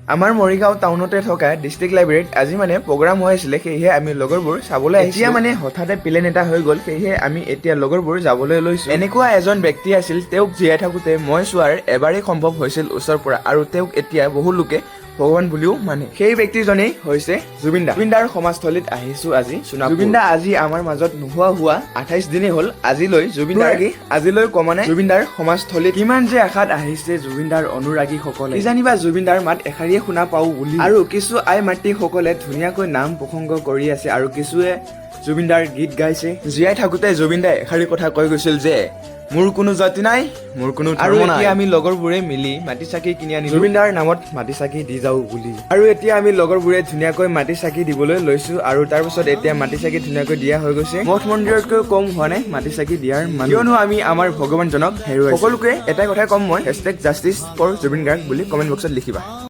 আমাৰ মৰিগাঁও টাউনতে থকা ডিষ্ট্ৰিক্ট লাইব্ৰেৰীত আজি মানে প্ৰগ্ৰাম হৈ আছিলে। সেয়েহে আমি লগৰবোৰ চাবলৈ আহিছিলোঁ। এতিয়া মানে হঠাতে প্লেন এটা হৈ গ'ল, সেয়েহে আমি এতিয়া লগৰবোৰ যাবলৈ লৈছোঁ। এনেকুৱা এজন ব্যক্তি আছিল, তেওঁক জীয়াই থাকোঁতে মই চোৱাৰ এবাৰেই সম্ভৱ হৈছিল ওচৰৰ পৰা আৰু তেওঁক এতিয়া বহু লোকে ভগৱান বুলিও মানে। সেই ব্যক্তিজনেই হৈছে জুবিন দা। জুবিন দাৰ সমাধিস্থলীত আহিছো আজি সোণাপুৰ। জুবিন দা আজি আমাৰ মাজত নোহোৱা হোৱা 28 দিনেই হ'ল। আজিলৈ জুবিন দাৰ আজিলৈ কমা নাই। জুবিন দাৰ সমাধিস্থলীত কিমান যে আশাত আহিছে জুবিন দাৰ অনুৰাগীসকলে, কিজানিবা জুবিন দাৰ মাত এষাৰিয়ে শুনা পাওঁ বুলি। আৰু কিছু আই মাতৃসকলে ধুনীয়াকৈ নাম প্ৰসংগ কৰি আছে আৰু কিছুৱে জুবিন দাৰ গীত গাইছে। জীয়াই থাকোঁতে জুবিন দাই এষাৰি কথা কৈ গৈছিল যে মোৰ কোনো জাতি নাই, মোৰ কোনো আৰু ধৰ্ম নাই। এতিয়া আমি লগৰবোৰে মিলি মাটি চাকি কিনি আনিলো জুবিন দাৰ নামত মাটি চাকি দি যাওঁ বুলি। আৰু এতিয়া আমি লগৰবোৰে ধুনীয়াকৈ মাটি চাকি দিবলৈ লৈছো আৰু তাৰপিছত এতিয়া মাটি চাকি ধুনীয়াকৈ দিয়া হৈ গৈছে। মঠ মন্দিৰতকৈ কম হোৱা নাই মাটি চাকি দিয়াৰ মানুহ, কিয়নো আমি আমাৰ ভগৱানজনক হেৰুৱাইছো। সকলোকে এটাই কথাই ক'ম মই, #JusticeForZubeenGarg বুলি কমেণ্ট বক্সত লিখিবা।